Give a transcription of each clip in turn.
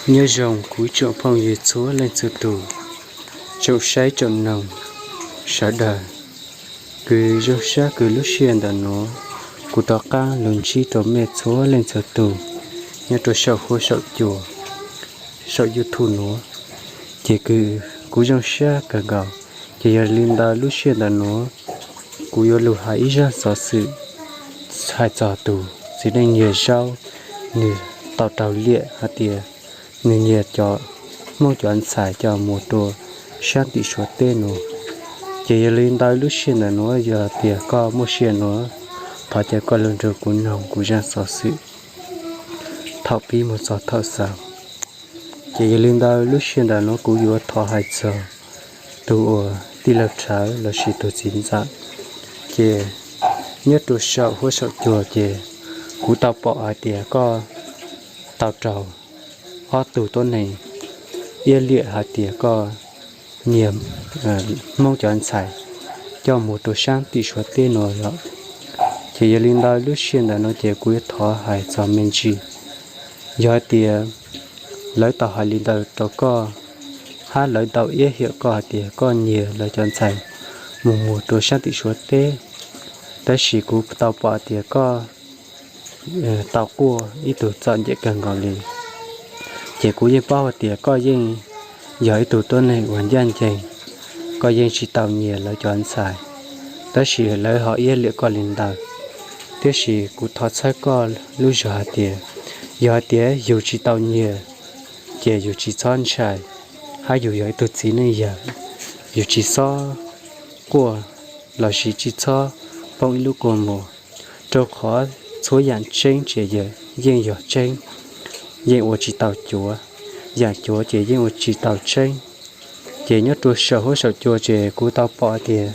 Nyob zoo kuv tsoom phooj ywg txhua leej txhua tus, tsoom saib tsoom noog sawv daws. Kws zoo sab kws lub sij hawm ntawm nuav kuv rov qaab lug ntsib rua mej txhua leej txhua tug nyob rua saum huab saum cua, saum YouTube nuav, ces kws kuv zoo sab kawg nkaus. Ces yog li ntawd lub sij hawm ntawm nuav kuv yuav lug hais ib zag xov xwm hais txog tug txiv neej nyiag zaub, nwg tau raug liam hais tias nwg nyiag cov Hmoob cov ntxhais coj moog rua saab tim Suav teb nuav. Ces yog li ntawd lub sij hawm ntawm nuav yog tias koj muaj sij hawm nuav, thov caw koj lug nrug kuv noog kuv zag xov xwm thaum pib moog txog thaum xaus. Ces yog li ntawd lub sij hawm ntawm nuav kuv yuav thov hais txog tug uas tij laug Rhawv lossis tug txiv ntxawm. Ces nyob rua saum huab saum cua ces kuv tau pom hais tias koj tau raug ob tug tuab neeg iab liam hais tias koj nyiag Hmoob cov ntxhais coj moog rua saab tim Suav teb nuav lawm. Ces yog li ntawd lub sij hawm ntawm nuav ces kuv yuav thov hais txog me ntsis. Yog hais tias lawv tau hais li ntawd rau koj, hab lawv tau iab hiam koj hais tias koj nyiag lawv cov ntxhais moog muag rua saab tim Suav teb, tab sis kuv tau pom tias koj tau quaj ib tug txom nyem kawg nkaus li. Ces kuv yeej paub hais tias koj yeej yog ib tug tuab neeg uas ncaj ncees, koj yeej tsis tau nyiag lawv cov ntxhais, tab sis lawv ho iab liam koj li ntawd. Tiam sis kuv thov txhawb koj lub zog hais tias, yog hais tias yug tsis tau nyiag, ces yug tsis txhob ntshai, hab yug yog ib tug txiv neej yawg, yug tsis txhob quaj lossis tsis txhob poob ib lub kua muag, rau qhov txhua yaam tseeb ces yeej yog tseeb, yeej ua tsis tau cuav, yaam cuav ces yeej ua tsis tau tseeb. Ces nyob rua saum huab saum cua ces kuv tau pom tias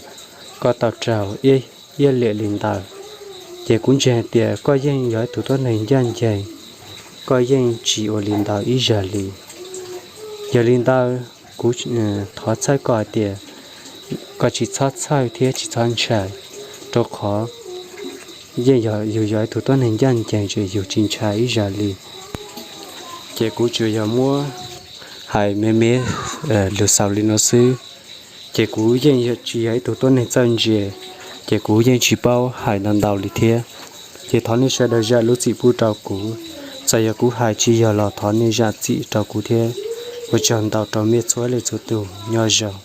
koj tau raug iab liam li ntawd. Ces kuv ntseeg hais tias koj yeej yog ib tug tuab neeg ncaj ncees, koj yeej tsis ua li ntawd ib zag li. Yog li ntawd, kuv thov txhawb koj hais tias koj tsis txhob txhawj thiab tsis txhob ntshai, rau qhov yeej yog yug yog ib tug tuab neeg ncaj ncees ces yug tsis ntshai ib zag li. Ces kuv tsuas yog muab hais me me lug xaus li no xwb. Ces kuv yeej tsis yog ib tug tuab neeg txawj ntse, ces kuv yeej tsis paub hais ntau ntau li thiab. Ces thov nej sawv daws zam lub txim pub rau kuv, txawm yog kuv hais tsis yog los thov nej zam txim rau kuv thiab. Ua tsaug ntau rau mej txhua leej txhua tug, nyob zoo.